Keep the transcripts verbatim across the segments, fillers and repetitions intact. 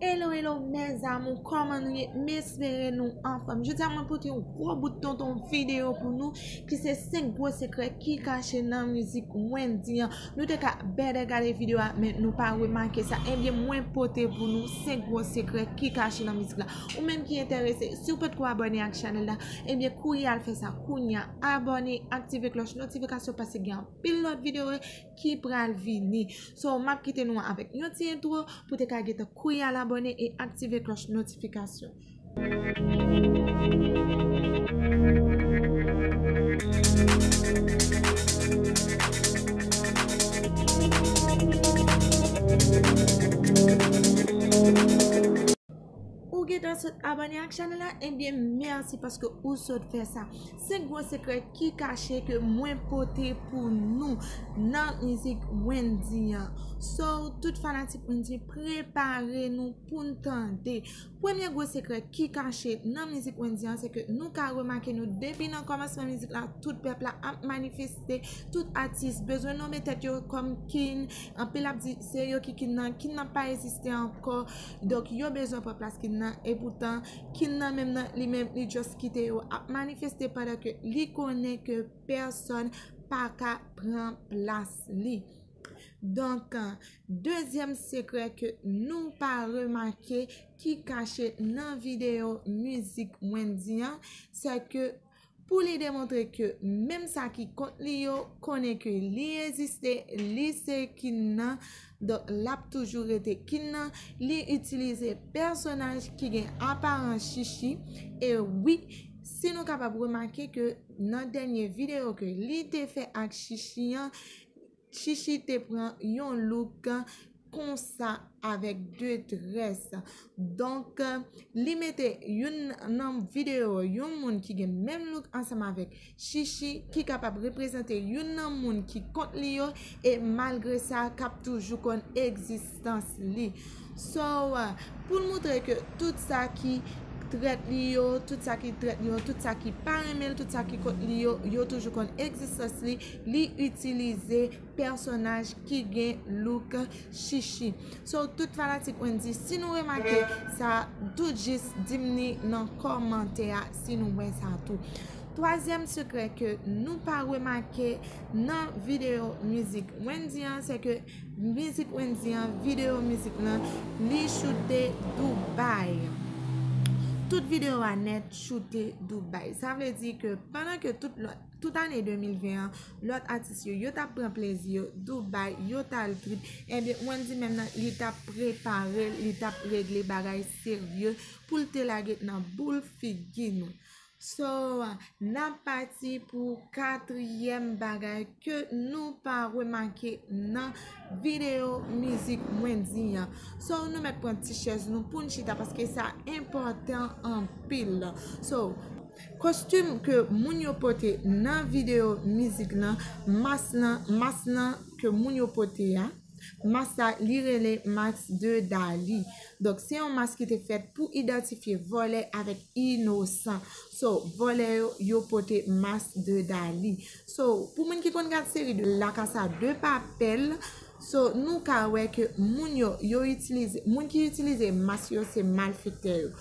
Hello, hello, mes amours, kòman nou ye? M espere nou anfòm. Jodi a, mwen pote yon gwo bout tonton videyo pou nou, ki se senk gwo sekrè ki kache nan mizik Wendyy an. Nou te ka bèlè gade videyo a, men nou pa remake sa. Ebyen, mwen pote pou nou senk gwo sekrè ki kache nan mizik la. Ou menm ki enterese, si w potko abòne ak chanèl la, ebyen, kouri al fè sa kounya. Abòne, aktive klòch notifikasyon, paske gen anpil lòt videyo ki pral vini. So, m ap kite nou avèk yon ti entwo pou te ka gentan kouri al abòne e aktive klòch notifikasyon. Ou gentan sot abòne ak chanèl la? Ebyen, mèsi paske ou sot fè sa. Senk gwo sekrè ki kache ke mwen pote pou nou nan mizik Wendyy an. So, tout fanatik Wendyy, prepare nou pou n tande. Premye gwo sekrè ki kache nan mizik Wendyy an, se ke nou ka remake nou depi nan kòmansman mizik la, tout pèp la ap manifeste, tout atis bezwen nonmen tèt yo kòm king. Anpil ap di se yo ki king nan, king nan pa egziste ankò. Donk, yo bezwen pran plas king nan, e poutan, king nan menm nan, li menm, li just kite yo ap manifeste pandan ke li konnen ke pèsonn pa ka pran plas li. Donk, dezyèm sekrè ke nou pa remake ki kache nan videyo mizik Wendyy an, se ke pou li demontre ke menm sa ki kont li yo konnen ke li egziste, li se king nan, donk l ap toujou rete king nan, li itilize pèsonaj ki gen aparans chichi. E wi, si nou kapab remake ke nan dènye videyo ke li te fè ak chichi an, chichi te pran yon look konsa avèk detrès. Donk, li mete youn nan videyo, yon moun ki gen menm look ansanm avèk chichi, ki kapab reprezante youn nan moun ki kont li yo, e malgre sa, k ap toujou konn egzistans li. So, pou l montre ke tout sa ki trèt li yo, tout sa ki trèt li yo, tout sa ki pa renmen l, tout sa ki kont li yo, yo toujou konn egzistans li, li itilize pèsonaj ki gen look chichi. So, tout fanatik Wendyy, si nou remake sa, tout jis di m ni nan kòmantè a si nou wè sa tou. Twazyèm sekrè ke nou pa remake nan videyo mizik Wendyy an, se ke mizik Wendyy an, videyo mizik lan, li choute Dubai. Tout videyo a nèt choute Dubai. Sa vle di ke pandan ke tout lòt, tout ane de mil ven an, lòt atis yo, yo t ap pran plezi yo Dubai, yo t al trip, ebyen, Wendyy menm nan, li t ap prepare l, li t ap regle bagay serye pou l te lage nan boul figi nou. So, n ap pati pou katriyèm bagay ke nou pa remake nan videyo mizik Wendyy an. So, nou mèt pran ti chèz nou pou n chita, paske sa enpòtan anpil. So, kostim ke moun yo pote nan videyo mizik lan, mas lan, mas lan ke moun yo pote a, mas la, li rele mas de Dali. Donk, se yon mas ki te fèt pou idantifye vòlè avèk inosan. So, vòlè yo, yo pote mas de Dali. So, pou moun ki konn gad seri de La Casa de Papel, so, nou ka wè ke moun yo, yo itilize, moun ki itilize mas yo, se malfektè yo.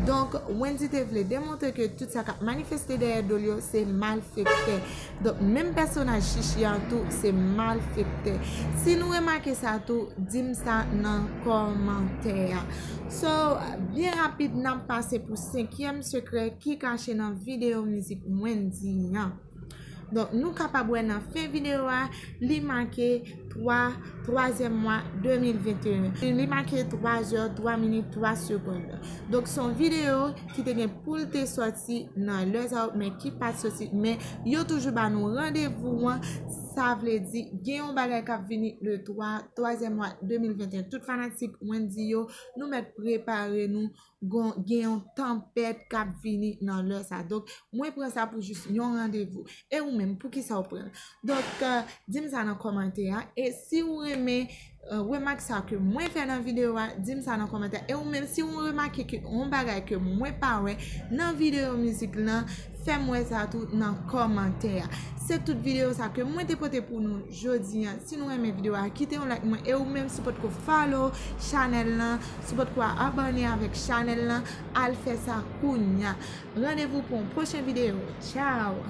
Donk, Wendyy te vle demontre ke tout sa k ap manifeste dèyè do l yo, se malfektè. Donk, menm pèsonaj Chichi a tou, se malfektè. Si nou remake sa tou, di m sa nan kòmantè a. So, byen rapid, n ap pase pou senkyèm sekrè ki kache nan videyo mizik Wendyy an. Donk, nou kapab wè nan fen videyo a, li make twa, twazyèm mwa de mil venteyen. Li make twa zè, twa minit, twa segonn. Donk, se yon videyo ki te gen pou l te sòti nan lè sa yo, men ki pa t sòti. Men yo toujou ba nou randevou an. Sa vle di, gen yon bagay k ap vini le twa, twazyèm mwa de mil venteyen. Tout fanatik Wendyy yo, nou mèt prepare nou. Gon, gen yon tanpèt k ap vini nan lè sa. Donk, mwen pran sa pou jis yon randevou. E ou menm, poukisa w pran l? Donk, euh, di m sa nan kòmantè a. E si w renmen remak sa ke mwen fè nan videyo a, di m sa nan kòmantè. E ou menm, si w remake ke yon bagay ke mwen pa wè nan videyo mizik lan, fè m wè sa tou nan kòmantè a. Se tout videyo sa ke mwen te pote pou nou jodi a. Si nou renmen videyo a, kite yon like mwen. E ou menm, si w potko follow chanèl lan, si w potko abòne avèk chanèl lan, al fè sa kounya. Randevou pou yon pwochen videyo. Tchao!